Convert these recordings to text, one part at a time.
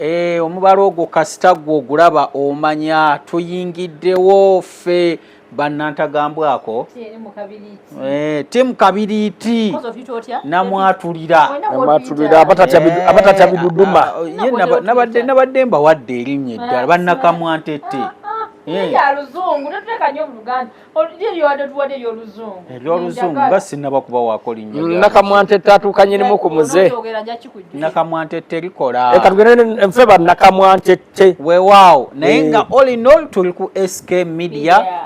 Omubala ogwo kasita gwe ogulaba omanya tuyingiddewo ffe bannantagambwako. Tiimu Kabiriiti namwatulira. Namwatulira abatatya biduduma. Ye nabadde mbawadde erinnya eddala, bannakamwantette. Luzungu tetuteeka nnyo mu Luganda, lyowadde tuwadde eryoluzungu. Eryoluzungu nga sinnaba kubawaako linnya lya Nakamwantette atuukanye nemu ku muze. Onokyogera nja kikujjukira. Nakamwantette likola. Eka tugende nfe bannakamwantette. Weewaawo, naye nga all in all tuli ku SK Media.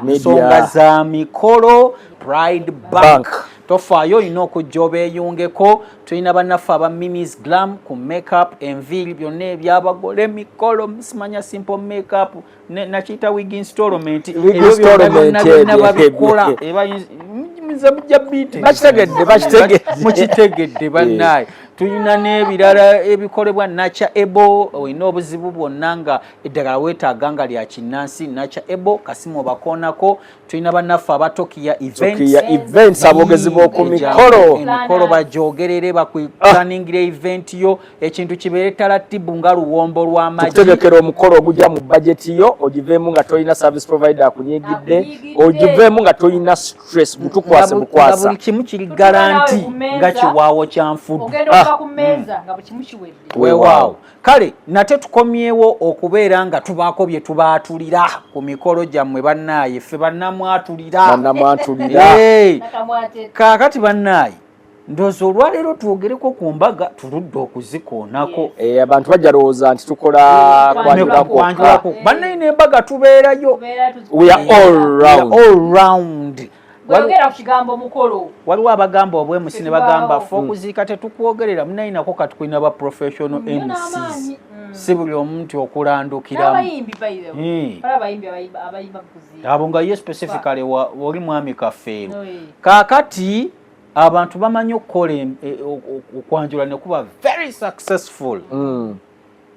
Media. Nsonga za mikolo, Pride Bank. Bank. Tofaayo, olina okujja obeeyungeko. Tulina bannaffe aba Mimis Glam ku makeup, enviiri, byonna ebyabagole, mikolo, simanya simple makeup, nakiyita wig installment. Wig Ebyo byonna installment. Byonna byonna Ebyo, babikola. ebyo. Nze mujja biite. Bakitegedde, bakitegedde. Mukitegedde bannaye. Tulina n'ebirala ebikolebwa Nacha Ebo. Olina obuzibu bwonna nga eddagala weetaaga nga lya kinnansi, Nacha Ebo kasimu obakoonako. Tulina bannaffe aba Tokia Events. Tokia Events, aboogezi b'oku mikolo. Emikolo bajogerere, bakuplanningira event yo, ekintu kibeere talatibu nga luwombo lw'amagi. Tukutegekera omukolo ogujja mu bajeti yo, ogiveemu nga tolina service provider akunyigidde. Akunyigidde. Ogiveemu nga tolina stress, butukwase Nga bukwasa. buli kimu kiri Tutula nawe guarantee ku mmeeza. Nga kiwaawo kya nfudu. Ogenda okuva ku mmeeza nga buli kimu kiwedde. Weewaawo, kale nate tukomyewo okubeera nga tubaako bye tubaatulira ku mikolo gyammwe. Bannaaye, ffe bannamwatulira. Bannamwatulira. Hey, Nakamwatette. Kaakati bannaaye, ndowooza olwaleero twogereko ku mbaga tuludde okuzikoonako. Abantu bajja lowooza nti tukola kwanjula kwokka. Kwanjulako. Bannaye, n'embaga tubeerayo. We are all round. All round. Bweyogera ku kigambo mukolo. Waliwo abagamba obwemusi ne bagamba Tetubaawo. ffe okuziika tetukwogerera. Munayinako kati kulina ba professional Nnyo MCs. n'amaanyi. Si buli omu nti okulandukiramu. N'abayimbi, by the way. Waliwo abayimbi abayimba mu kuziika. Abo nga ye specifically oli mwami Kafeero. No, eh. Kaakati abantu bamanyi okukola okwanjula ne kuba very successful,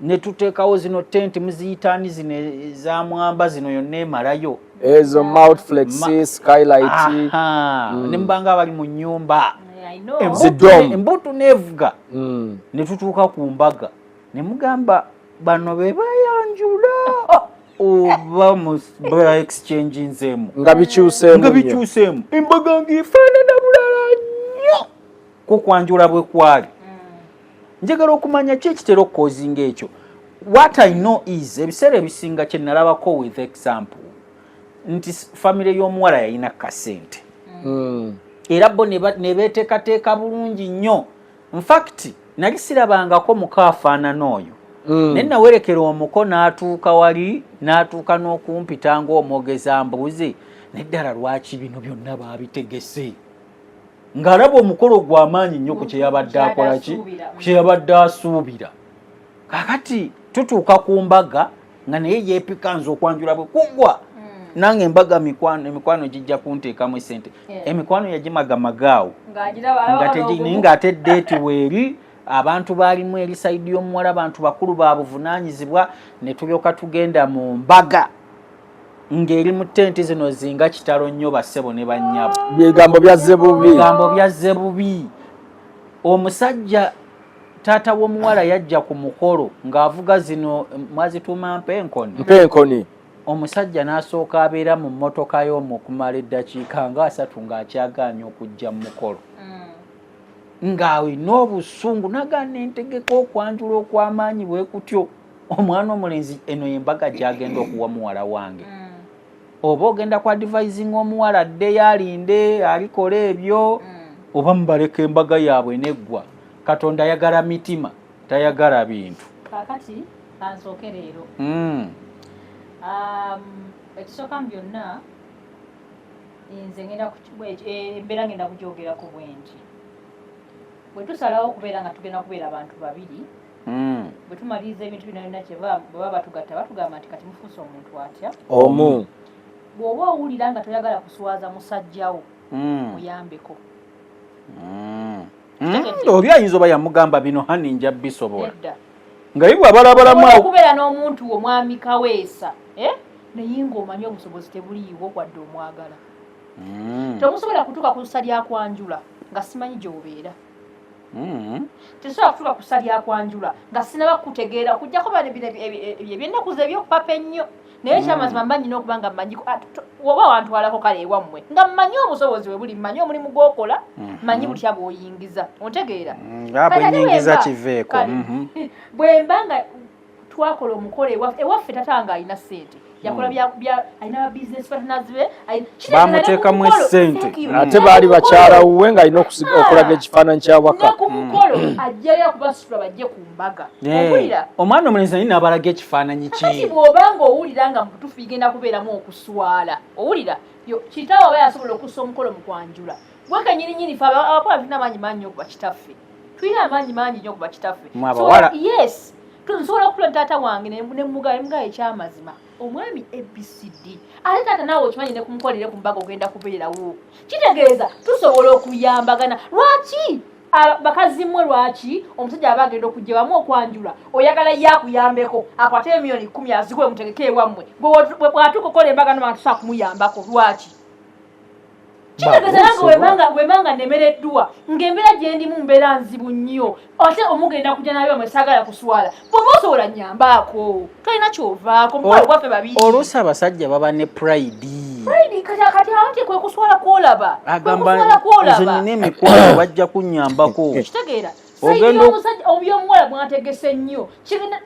ne tuteekawo zino tenti, muziyitaani zino ezamwamba zino, yonna emalayo. Ezo Multiflex, skylight. Aha, ne mubanga abali mu nnyumba. I know. Zi dome. Embutu neevuga. Ne tutuuka ku mbaga ne mugamba bano be bayanjula oba ba exchange nzeemu. Nga bikyuseemu Nga nnyo. bikyuseemu, embaga ng'efaanana bulala nnyo ku kwanjula bwe kwali. Njagala okumanya ki ekitera okukozinga ekyo. What I know is ebiseera ebisinga kye nalabako with example nti famire y'omuwala yalina kasente, era bo ne beeteekateeka bulungi nnyo. Infact nali sirabangako muka afaanana oyo, naye nawerekera omuko n'atuuka wali, n'atuuka n'okumpita ng'omwogeza mbuuzi neddala lwaki bino byonna baabitegese, ng'alaba omukolo gw'amaanyi nnyo ku kye yabadde akola ki, Asuubira. ku kye yabadde asuubira. Kaakati tutuuka ku mbaga nga naye yeepikanza okwanjula bwe kuggwa, nange embaga mikwano gijja kunteekamu esente. Emikwano yagimagamagaawo. Ng'agiraba Nga alaba naye ng'ate date weeri, abantu baalimu eri side y'omuwala, bantu bakulu ba buvunaanyizibwa. Ne tulyoka tugenda mu mbaga ng'eri mu tenti zino zinga kitalo nnyo, bassebo ne bannyabo. Bigambo byazze bubi. Bigambo byazze bubi. Omusajja taata w'omuwala yajja ku mukolo ng'avuga zino mwazituuma mpenkoni. Mpenkoni. Omusajja n'asooka abeera mu mmotoka y'omwo okumala eddakiika nga 30 ng'akyagaanya okujja mu mukolo, ng'alina obusungu, nagaana entegeka okwanjula okw'amaanyi bwe kutyo. Omwana omulenzi, eno yembaga gy'agenda okuwa muwala wange? Oba ogenda ku advising omuwala addeyo alinde alikola ebyo, oba mubaleka embaga yaabwe neggwa? Katonda ayagala mitima, tayagala bintu. Kaakati kansooke leero. Ekisooka mu byonna, nze ngenda embeera ngenda kugyogerako bwe nti: bwe tusalawo okubeera nga tugenda kubeera abantu babiri, bwe tumaliriza ebintu bino byonna, kyeba bwe baba batugatta, batugamba nti kati mufuuse omuntu atya? Omu. Bw'oba owulira nga toyagala kuswaza musajjawo, muyambeko. Oli ayinza oba yamugamba bino, "Honey, nja bisobola." Nedda. Nga ye bwabalabalamu Osobola awo. okubeera n'omuntu wo mwami Kaweesa, eh? Naye ng'omanyi obusobozi tebuliiwo wadde omwagala. Temusobola kutuuka ku ssa lyakwanjula nga simanyi gy'obeera. Tesobola kutuuka ku ssa lyakwanjula nga sinaba kutegeera, okujjako bano bino ebyennaku ze ebyokupapa ennyo. Naye ekyamazima, mba nyina okuba nga mmanyi oba wantwalako kale ewammwe nga mmanyi obusobozi bwe buli, mmanyi omulimu gw'okola, mmanyi butya bw'oyingiza, ontegeera? Nga Kale ate bwenyingiza bwe mba- kiveeko. Kale, bwe mba nga twakola omukolo ewaffe, tata nga alina ssente, yakola alina ba business partners be, kitegeeza ne ku Bamuteekamu mukolo- essente. Thank you. Ate Ne baali ku mukolo- bakyala wuwe ng'alina okulaga ekifaananyi kyawaka. Ne ku mukolo ajjayo okubasitula bajje ku mbaga. Owulira? Omwana omulenzi naye nabalaga ekifaananyi Kati ki. bw'oba nga owulira nga mu butuufu bigenda kubeeramu okuswala, owulira yo kitaawe aba yasobola okussa omukolo mu kwanjula, gwe kenyininyini. Fe abakola tulina amaanyi mangi nnyo okuba kitaffe, tulina amaanyi mangi nnyo okuba kitaffe. Mwe abawala. Yes, nsobola okutula taata wange ne mugaye ekyamazima, omwami ABCD, ate taata naawe okimanyi, ne kumukolere ku mbaga ogenda kubeerawo. Kitegeeza tusobola okuyambagana. Lwaki bakazi mmwe, lwaki omusajja aba agenda okujja wamu okwanjula, oyagala ye akuyambeko, akwate 10 million azikuwe, mutegeke ewammwe? Gwe bw'atuuka okukola embaga nobanga tusobola kumuyambako, lwaki? Kitegeeza nange wembanga nemereddwa ng'embeera gye ndimu mbeera nzibu nnyo, ate omugenda kujja naye bamwe, saagala kuswala. Bw'oba osobola nyambaako, tolina kyovaako, mukolo gwaffe babiri. Oluusi abasajja baba ne pride. Pride, kati ate kwe kuswala kwolaba, kwe Agamba kuswala nze kwolaba. nina emikwano, bajja kunnyambako. Kitegeera omusajja oby'omuwala mwategese nnyo,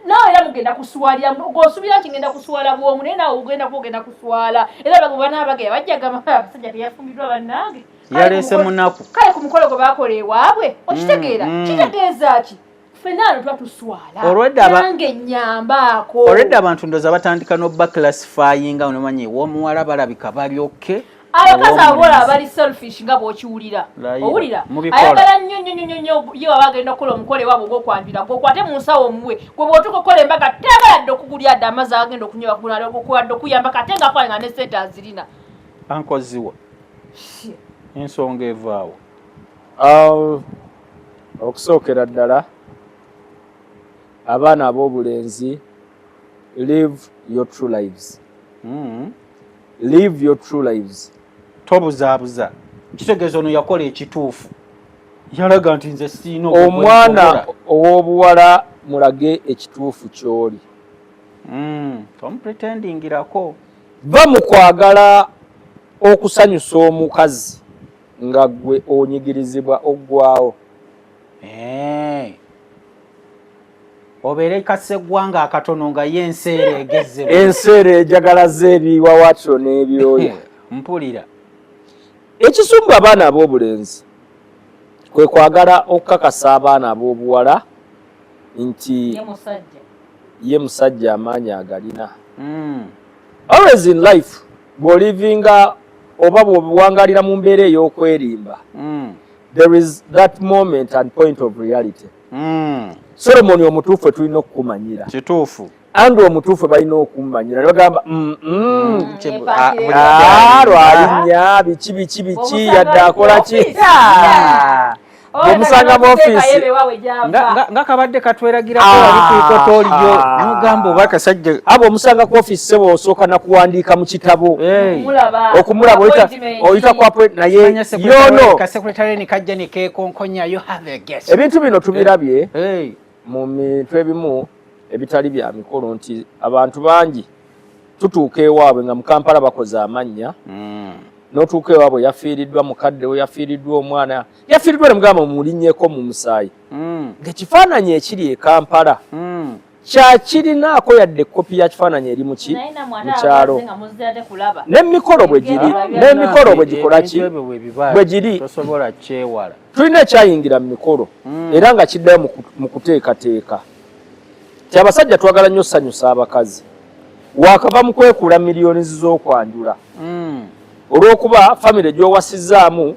naawe era mugenda kuswalira, gwosuubira nti ngenda kuswala bwomu, naye naawe ogenda kuba ogenda kuswala. Era banaabagera bajja gamba, abasajja teyafumbiddwa bannange. Yaleese munaku. Kale ku mukolo gwe bakola ewaabwe, okitegeera? Kitegeeza ki? Ffenna ano tuba tuswala. Nange nyambaako. Olwedde abantu ndoza batandika n'obaclassifyinga, nomanyi ew'omuwala balabika balyokke. Abakazi abola abali selfish nga bw'okiwulira. Layira. Owulira? Mubikola. Ayagala nnyo nnyo nnyo nnyo ye waba agenda okukola omukolo ewaabwe ogw'okwanjula, gweokwate mu nsawo omuwe. Gwe bw'otuuka okukola embaga, tayagala dde okugulya dde amazzi agenda okunywa, okuwadde okuyamba kate nga akola nga ne sente azirina. Ankoziwa ensonga evaawo. Okusookera ddala, abaana ab'obulenzi, live your true lives. Live your true lives. Tobuzaabuza, kitegeeza ono yakola ekituufu, yalaga nti nze siina Omwana ow'obuwala mulage ekituufu ky'oli. Tomupretendingirako. Va mu kwagala okusanyusa omukazi nga ggwe onyigirizibwa, oggwawo. Obeere kaseggwanga akatono nga ye enseera egeze. Enseera ejagalaza ebiwawatiro n'ebyoya. Mpulira. Ekisumba abaana ab'obulenzi kwe kwagala okukakasa abaana ab'obuwala nti ye musajja. Ye musajja, amaanyi agalina. Always in life, bw'olivinga oba bw'owangalira mu mbeera ey'okwerimba, there is that moment and point of reality. Solomoni omutuufu tulina okukumanyira. Kituufu. Andrew omutuufu balina okummanyira ne bagamba, Epankire. Ah, lwalinnya biki biki biki." Bw'omusanga Yadde akola ki? office. Ah. Bw'omusanga mu office. Nga kabadde katweragirako Ah. wali ku ikotooliyo, nogamba oba akasajja. Abo omusanga ku office, sebo, osooka nakuwandiika mu kitabo. Okumulaba oyita ku appointment, naye yono Kasecretary ni kajja ne keekonkonya, "You have a guest." Ebintu bino tubirabye Hey. mu bintu ebimu ebitali bya mikolo, nti abantu bangi tutuuka ewaabwe nga mu Kampala bakoze amannya, n'otuuka ewaabwe yafiiriddwa mukadde we, yafiiriddwa omwana, yafiiriddwa, nemugamba mulinnyeko mu musaayi, ng'ekifaananyi ekiri e Kampala kyakirinaako yadde ekopi ya kifaananyi eri muki mu kyalo. N'emikolo bwe giri, n'emikolo bwe gikola ki, Ebintu ebyo bwe biba bwe giri. Tosobola kyewala. Tulina ekyayingira mu mikolo era nga kiddayo mu kuteekateeka ti abasajja twagala nnyo sanyusa abakazi. Waakava mu kwekuula miliyoni z'okwanjula, olw'okuba famire gy'owasizaamu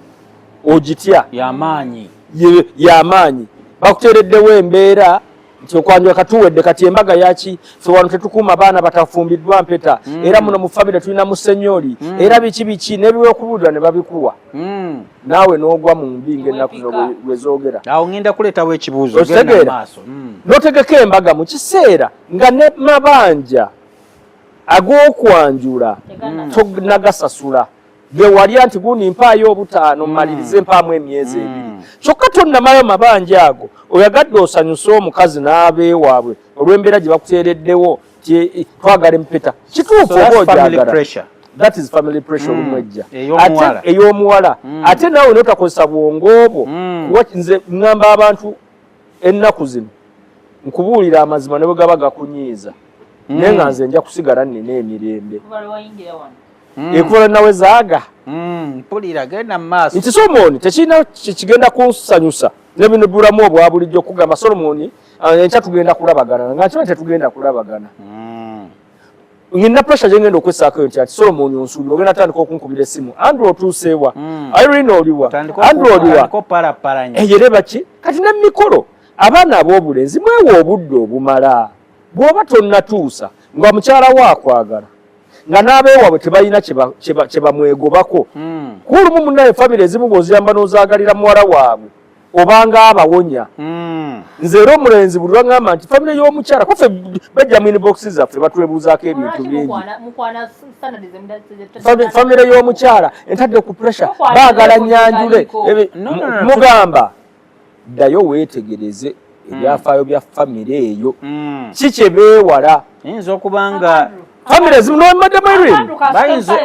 ogitya. Yamaanyi. Y'amaanyi, bakuteereddewo embeera nti okwanjula katuwedde, kati embaga yaki? Fe wano tetukuuma baana batafumbiddwa mpeta. Era muno mu famire tulina musenyoli, era biki biki n'ebiwekubuulira ne babikuwa, naawe n'ogwa mu mbi ng'ennaku zino bwe zoogera. Awo ngenda kuleetawo ekibuuzo. Okitegeera? Genda mu maaso. N'otegeka embaga mu kiseera nga ne mabanja ag'okwanjula tonagasasula. Gewalya nti gundi mpaayo obutaano, mmalirize mpaamu emyezi 2. Kyokka tonnamalayo mabanja ago, oyagadde osanyuse omukazi n'abeewaabwe olw'embeera gye bakuteereddewo ti twagala empeta. Kituufu oba ogyagala, that is family pressure. Olumu ejja ey'omuwala, ate naawe notakozesa bwongo obwo. Nze ŋŋamba abantu ennaku zino, nkubuulira amazima ne bwe gaba gakunyiiza, naye nga nze nja kusigala nnina emirembe ekuva nawe zaaga. Mpulira, genda mu maaso. Nti Solomoni tekirina kigenda kunsanyusa ne bino bulamu obwa bulijjo okugamba Solomoni, enkya tugenda kulabagana, nga nkimanyi tetugenda kulabagana. Nina pressure gyengenda okwessaako nti ati Solomoni onsuubira ogenda tandika okunkubira essimu, "Andrew, otuuseewa? Irene, oliwa? Andrew, oliwa?" Eyereba ki kati nemikolo. Abaana ab'obulenzi, mwewa obudde obumala. Bw'oba tonnatuusa nga mukyala we akwagala, nga n'abeewaabwe tebalina kye bamwegobako, kuba olumu munnaye famire ezimu bw'oziyamba n'ozaagalira muwala waabwe obanga abawonya. Nze era omulenzi buli lwaŋŋamba nti famire y'omukyala kuffe bajja mu inbox zaffe batwebuuzaako ebintu bingi, famire y'omukyala entadde ku pressure, baagala nyanjule, mugamba ddayo weetegereze ebyafaayo bya famire eyo, ki kye beewala. Yinza okuba nga famire ezimu nomadam Irene.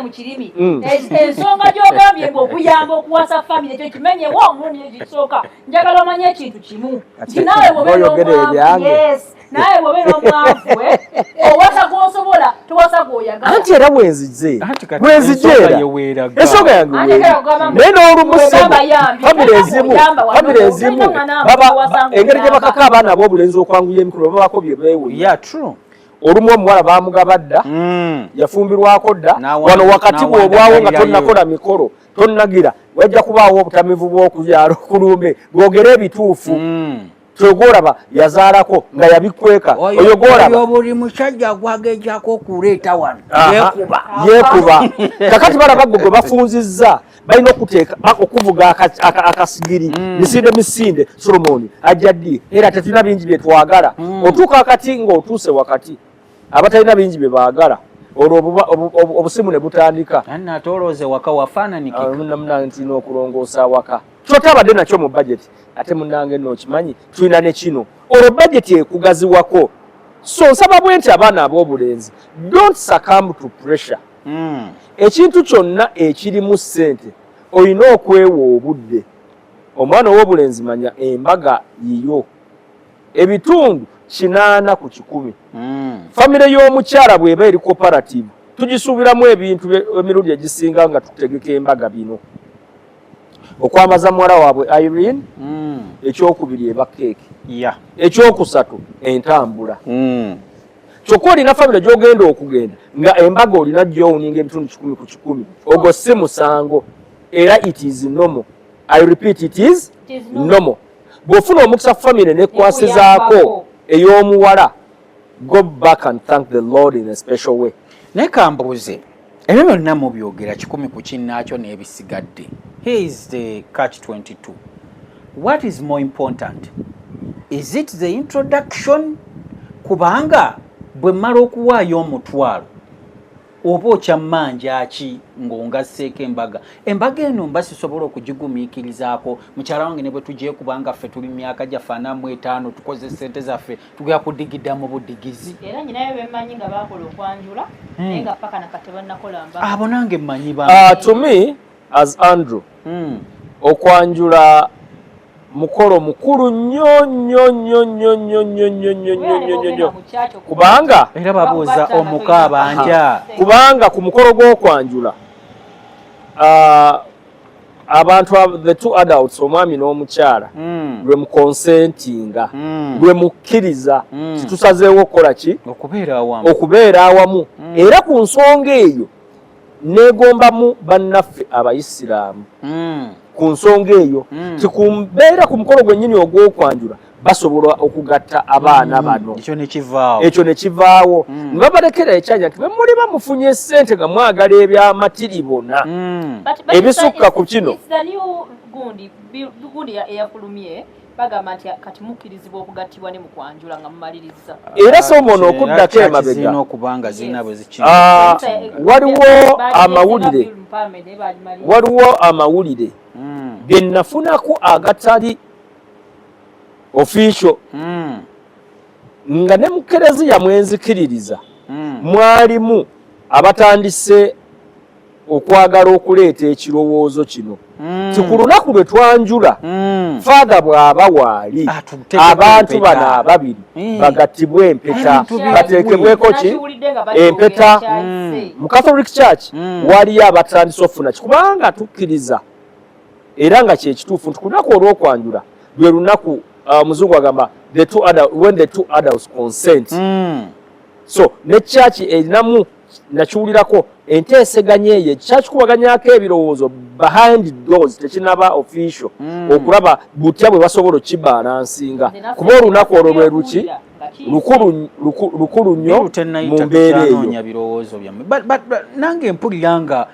Mu kirimi. Ensonga gyogambye mbu okuyamba okuwasa famire, ekyo kimenyewo omulundi ekisooka. Njagala omanye ekintu kimu nti naawe bw'obeera omwavu, yes, naawe bw'obeera omwavu, owasa gw'osobola, towasa gw'oyagala. Anti era bwenzije bwenzije era ensonga yange, naye n'olumu famire ezimu engeri gye bakaka abaana ab'obulenzi okwanguya emikolo, babako bye beewunya. Olumu omuwala bamugaba dda, yafumbirwako dda wano wakati. Bw'obwawo nga tonnakola mikolo, tonnagira, wajja kubaawo obutamivu bw'okubyalo okulumbe bwogere ebituufu. Kyogolaba yazaalako nga yabikweka oyo gwolaba. Buli musajja gwagejako okuleeta wano yekuba. Yekuba. Kakati balaba gwe gwe bafunzizza, balina okuteeka okuvuga akasigiri, misinde misinde. Solomoni ajja ddi? Era tetulina bingi bye twagala. Otuuka akati ng'otuuse wakati abatalina bingi bye baagala, olwo obusimu ne butandika. Ate olowooza waka wafaananikika. Munange, ntina okulongoosa awaka kyotabadde nakyo mu budget, ate munange nno okimanyi tulina ne kino, olwo budget ekugaziwako. So nsaba bwe nti abaana ab'obulenzi, don't succumb to pressure. Ekintu kyonna ekirimu ssente olina okwewa obudde. Omwana ow'obulenzi, manya embaga yiyo ebitundu 80%. Famire y'omukyala bw'eba eri cooperative, tugisuubiramu ebintu emirundi egisinga nga tutegeka embaga bino: okwambaza muwala waabwe Irene, ekyokubiri eba keeki, ekyokusatu entambula. Kyokka olina famire gy'ogenda okugenda nga embaga olina gyowuninga ebitundu 100%. Ogwo si musango, era it is normal. I repeat, it is normal. Bw'ofuna omukisa famire nekwasizaako ey'omuwala, go back and thank the Lord in a special way. Naye kambuuze, ebyo byonna mubyogera 100 ku kinnaakyo n'ebisigadde. Here is the catch 22: what is more important? Is it the introduction? Kubanga bwe mmala okuwaayo omutwalo, oba okyammanja ki ng'ongasseeko embaga? Embaga eno mba sisobola okugigumiikirizaako mukyala wange ne bwe tugyekubanga ffe tuli myaka gyaffe 45, tukoze sente zaffe, tugenda kudigida mu budigizi. Era nyinayo bemmanyi nga bakola okwanjula, naye nga paka nakati bannakola mbaga. Abo nange mmanyi. To me as Andrew, okwanjula mukolo mukulu nnyo nnyo nnyo nnyo nnyo nnyo nnyo nnyo nnyo nnyo nnyo nnyo, kubanga era babuuza omuka abanja. Kubanga ku mukolo gw'okwanjula, abantu the two adults, omwami n'omukyala, lwe muconsentinga, lwe mukkiriza, titusazeewo okukola ki? Okubeera awamu. Okubeera awamu. Era ku nsonga eyo negombamu bannaffe Abayisiraamu ku nsonga eyo, tikumbeera ku mukolo gwennyini ogw'okwanjula basobola okugatta abaana bano. Ekyo ne kivaawo. Ekyo ne kivaawo, ne babalekera ekyanya nti bwe muliba mufunye ssente nga mwagala ebyamatiribona ebisukka ku kino. Gundi eyafulumye. Bagamba nti kati mukkirizibwa okugattibwa ne mukwanjula nga mumaliriza. Era Solomon, okuddako emabega, zirina okuba nga zirina bwe waliwo amawulire, waliwo amawulire ge nafunako agatali official, nga ne mu kereziya mwenzikiririza mwalimu abatandise okwagala okuleeta ekirowoozo kino ti ku lunaku lwe twanjula, Father bw'aba waali, abantu bano ababiri bagattibwe empeta, bateekebweko ki empeta. Mu Catholic Church waliyo abatandise okufuna ki, kubanga tukkiriza era nga kyekituufu nti ku lunaku olw'okwanjula lwe lunaku omuzungu agamba the two adult, when the two adults consent. So ne church erinamu, nakiwulirako enteeseganya eyo kyakikubaganyako ebirowoozo behind doors, tekinaba official, okulaba butya bwe basobola okibalansinga, kuba olunaku olwo lwe luki lukulu nnyo mu mbeera eyo. Birowoozo byammwe, nange mpulira nga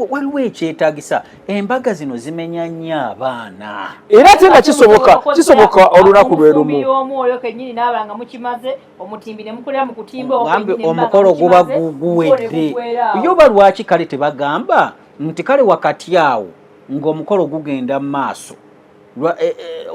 waliwo ekyetaagisa. Embaga zino zimenya nnyo abaana. Era ate nga kisoboka, kisoboka olunaku lwe lumu. Omu oyo kennyini naaba nga mukimaze, omutimbi ne mukolera mu kutimba. Omukolo guba guwedde. Yo ba lwaki kale tebagamba nti kale wakati awo ng'omukolo gugenda mu maaso,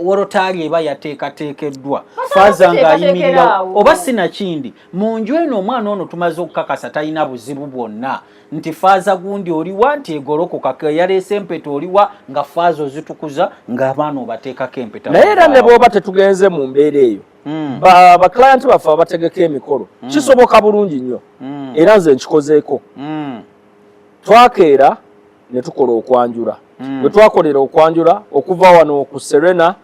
worotaali eba yateekateekeddwa, Father ng'ayimirira, oba sinakindi mu nju eno omwana ono tumaze okukakasa talina buzibu bwonna, nti Father gundi oliwa, nti egolokoka yaleese empeta, oliwa, nga Father ozitukuza ng'abaana obateekako empeta. Naye era ne bw'oba tetugenze mu mbeera eyo, baclient baffe abategeka emikolo, kisoboka bulungi nnyo, era nze nkikozeeko. Twakeera ne tukola okwanjula. Bwe twakolera okwanjula okuva wano ku Serena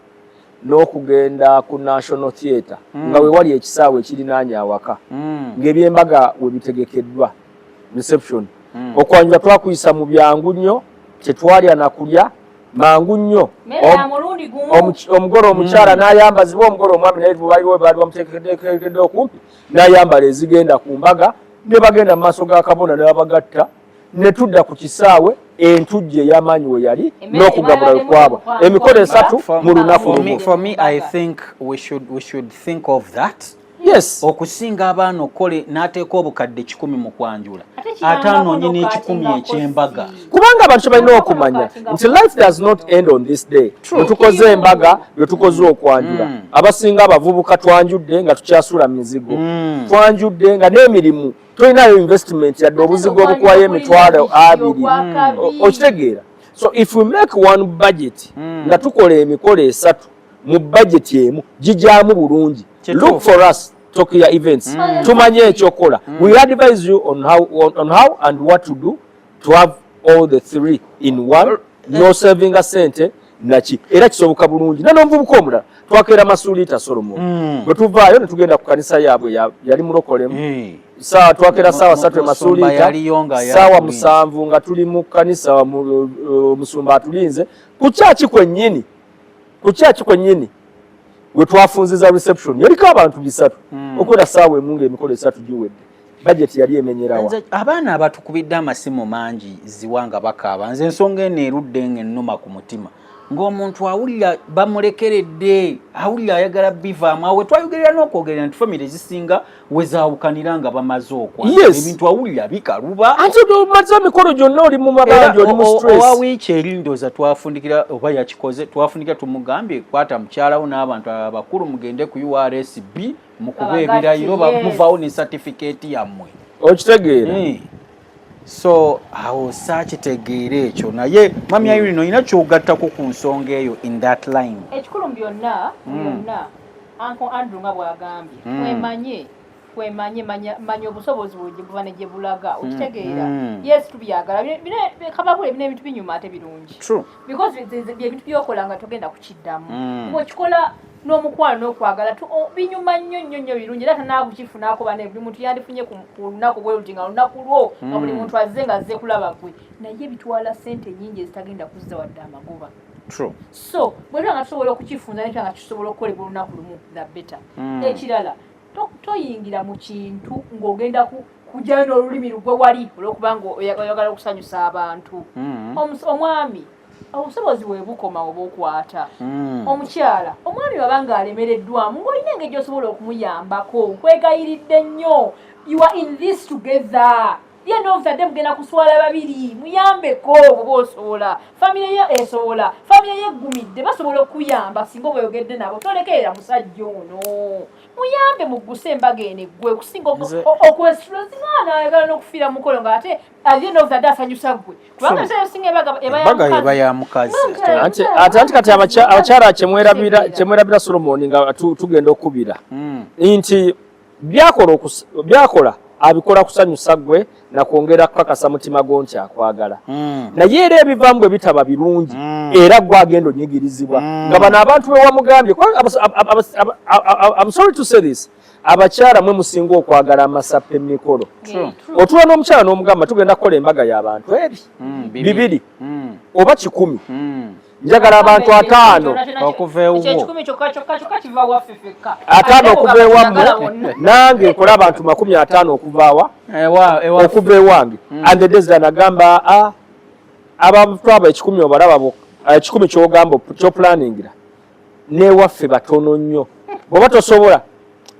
n'okugenda ku National Theatre, nga we wali ekisaawe ekirinaanye awaka, ng'ebyembaga we bitegekeddwa, reception, okwanjula twakuyisa mu byangu nnyo, tetwalya na kulya, mangu nnyo. Omugole omukyala n'ayambazibwa, omugole omwami naye baliwo baali bamuteekedde okumpi n'ayambala ezigenda ku mbaga, ne bagenda mu maaso ga kabona ne babagatta, ne tudda ku kisaawe entujjo ey'amaanyi we yali n'okugabula wekwabwa, emikolo esatu mu lunaku lumu. For me, I think we should think of that. Okusinga abaana okole n'ateeka obukadde 100 mu kwanjula, ate anoonye n'ekikumi ekyembaga. Kubanga abantu kyebalina okumanya nti life does not end on this day lwe tukoze embaga, lwe tukoze okwanjula. Abasinga abavubuka twanjudde nga tukyasula mizigo, twanjudde nga n'emirimu tolinayo investment yadde obuzigo obukuwayo 20,000. Okitegeera? So if we make one budget, nga tukola emikolo esatu mu budget emu, gijyamu bulungi. Look for us, Tokyo Events, tumanye ekyokola. We advise you on how and what to do to have all the three in one, no savinga sente naki, era kisoboka bulungi. Na n'omuvubuka omulala twakeera Masuliita Solomon, bwe tuvaayo ne tugenda ku kanisa yaabwe, yali mulokolemu. Saawa twakeera saawa 3 Emasuliita, saawa 7 nga tuli mu kanisa, omusumba atulinze ku kyaki kwennyini, ku kyaki kwennyini we twafunziza reception, yaliko abantu 300. Okwera saawa 1 ng'emikolo esatu giwedde, budget yali emenyerawa. Abaana abatukubidde amasimu mangi ziwa nga bakaaba. Nze ensonga eno erudde nga ennuma ku mutima, ng'omuntu awulira bamulekeredde, awulira ayagala bivaamu. Awo wetwayogerera n'okwogerera nti famire zisinga wezaawukanira nga bamaze okwa ebintu, awulira bikaluba. Anti omaze emikolo gyonna, oli mu mabanja, oli mu stress. Owa wiiki eri ndooza twafundikira oba yakikoze, twafundikira tumugambye kwata mukyalawo n'abantu abakulu mugende ku URSB mukube ebirayiro, muvaawo ne certificate yammwe. Okitegeera? So awo saakitegeera ekyo, naye mami Irene, olina kyogattako ku nsonga eyo in that line? Ekikulu mu byonna, byonna Uncle Andrew nga bw'agambye, twemanye, twemanye, manya obusobozi bwe gye buva ne gye bulaga. Okitegeera? Yes, tubyagala. Kababule bino ebintu binyuma ate birungi because byebintu byokola nga togenda kukiddamu. Bw'okikola n'omukwano n'okwagala, binyuma nnyo nnyo nnyo, birungi, era tanaakukifunaako bane. Buli muntu yandifunye ku lunaku bwe luti nga lunaku lwo, nga buli muntu azze nga azze kulaba gwe, naye bitwala ssente nnyingi ezitagenda kuzza wadde amagoba. So bwe tuba nga tusobola okukifunza ne tuba nga kisobola okukolebwa olunaku lumu, the better. Ekirala, toyingira mu kintu ng'ogenda kujjayo n'olulimi lugwe wali olw'okubanga oyagala okusanyusa abantu. Omwami Obusobozi bwe bukoma oba okwata omukyala, omwami baba ng'alemereddwamu, ng'olina engeri gy'osobola okumuyambako, nkwegayiridde nnyo, you are in this together. The end of the day mugenda kuswala babiri. Muyambeko bw'oba osobola, famire ye esobola, famire ye eggumidde, basobola okuyamba singa oba oyogedde nabo. Tolekerera musajja ono, muyambe mugguse embaga eno eggwe, okusinga okwesulazinga ayagala n'okufiira mukolo, ng'ate at the end of the day asanyusa ggwe, kubanga ebiseera ebisinga embaga eba ya Embaga mukazi. Eba ya mukazi. Anti ate anti kati abakyala kyemwerabira, Solomon, nga tugenda okubira nti byakola abikola kusanyusa ggwe nakwongera kukakasa mutima gwo nti akwagala. Naye era ebivaamu bwe bitaba birungi, era gwe agenda onyigirizibwa nga bano abantu be wamugambye. I'm sorry to say this, abakyala mwe musinga okwagala amasappa emikolo. True. Otula n'omukyala n'omugamba, tugenda kukola embaga y'abantu ebi 200 oba 100. Njagala abantu 50. Okuva ewuwo. Ekyekikumi kyokka kyokka kyokka kiva waffe ffekka. 50 Ate okuva bo ewammwe, bagala bonna. nange nkola abantu 50 okuva awa? Ewa. Okuva ewange. And the days nagamba, ah, abantu abo 100 obalaba 100 kyogamba kyoplanningira newaffe batono nnyo. Bw'oba tosobola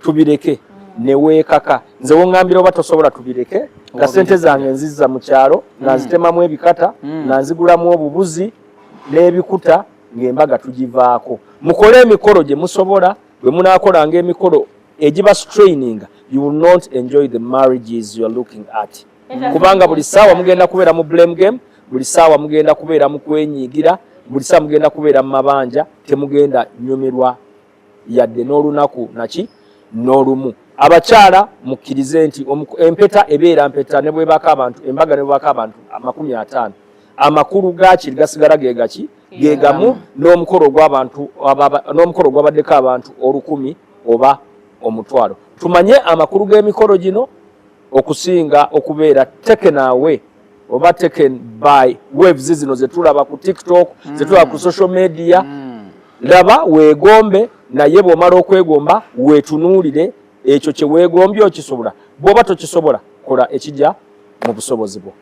tubireke, neweekaka. Nze woŋŋambira oba tosobola tubireke, nga sente zange nzizza mu kyalo, nga nzitemamu ebikata, nga nzigulamu obubuzi n'ebikuta, ng'embaga tugivaako. Mukole emikolo gye musobola. Bwe munaakolanga emikolo egiba straining, you will not enjoy the marriages you are looking at, kubanga buli ssaawa mugenda kubeera mu blame game, buli ssaawa mugenda kubeera mu kwenyiigira, buli ssaawa mugenda kubeera mu mabanja, temugenda nyumirwa yadde n'olunaku naki n'olumu. Abakyala mukkirize nti empeta ebeera mpeta, ne bwebako abantu, embaga ne bwebako abantu 50, amakulu gakiri gasigala ge gaki ge gamu n'omukolo ogw'abantu n'omukolo ogwabaddeko abantu 1000 oba 10,000. Tumanye amakulu g'emikolo gino okusinga okubeera taken away oba taken by waves zino zetulaba ku TikTok, zetulaba ku social media. Laba weegombe, naye bw'omala okwegomba weetunuulire ekyo kye weegombye okisobola. Bw'oba tokisobola, kola ekijja mu busobozi bwo.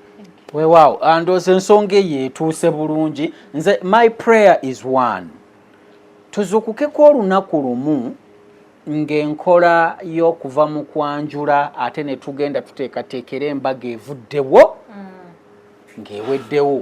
Weewaawo, ndowooza ensonga eyo etuuse bulungi. Nze my prayer is one: tuzuukukeko olunaku lumu ng'enkola y'okuva mu kwanjula ate ne tugenda tuteekateekera embaga evuddewo ng'eweddewo,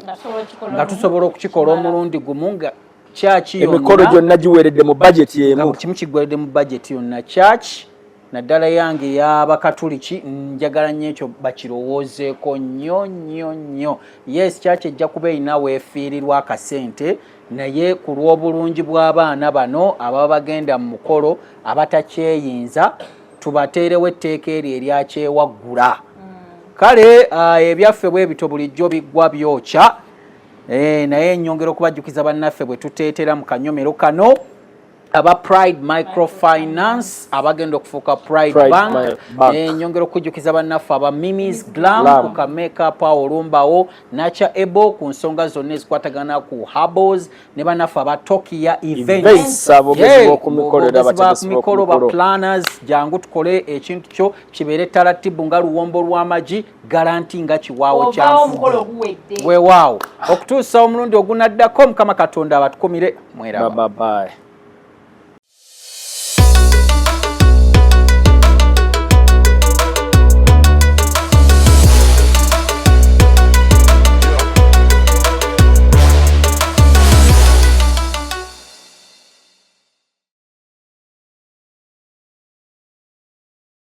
nga tusobola okukikola omulundi gumu, nga kyaki emikolo gyonna giweredde mu bajeti nga emu. Buli kimu kiggweredde mu bajeti yonna. Church naddala yange ey'abakatuliki, njagala nnyo ekyo bakirowoozeeko nnyo nnyo nnyo. Yes, church ejja kuba erina weefiirirwa akasente, naye ku lw'obulungi bw'abaana bano ababa bagenda mu mukolo abatakyeyinza, tubateerewo etteeka eryo eryakyewaggula. Kale ebyaffe bwe bityo bulijjo biggwa byokya. Naye nyongera okubajjukiza bannaffe bwe tuteetera mu kanyomero kano aba Pride Microfinance abagenda okufuuka Pride, Pride Bank. Bank. Nyongera okujjukiza bannaffe aba Mimis Glam Glam. ku ka makeup awo olumbawo nakya ebo ku nsonga zonna ezikwatagana ku herbals, ne bannaffe aba Tokia Events. Events, abogezi b'okumikolo era abogezi ba abategesi kumikolo, ba b'okumikolo. planners, jangu tukole ekintu kyo kibeere taratibu nga luwombo lw'amagi, guarantee nga kiwaawo ovaawo kyanfugu. Omukolo guwedde. Weewaawo, okutuusa omulundi ogunaddako, Mukama Katonda abatukumire. Mweraba. Bye bye.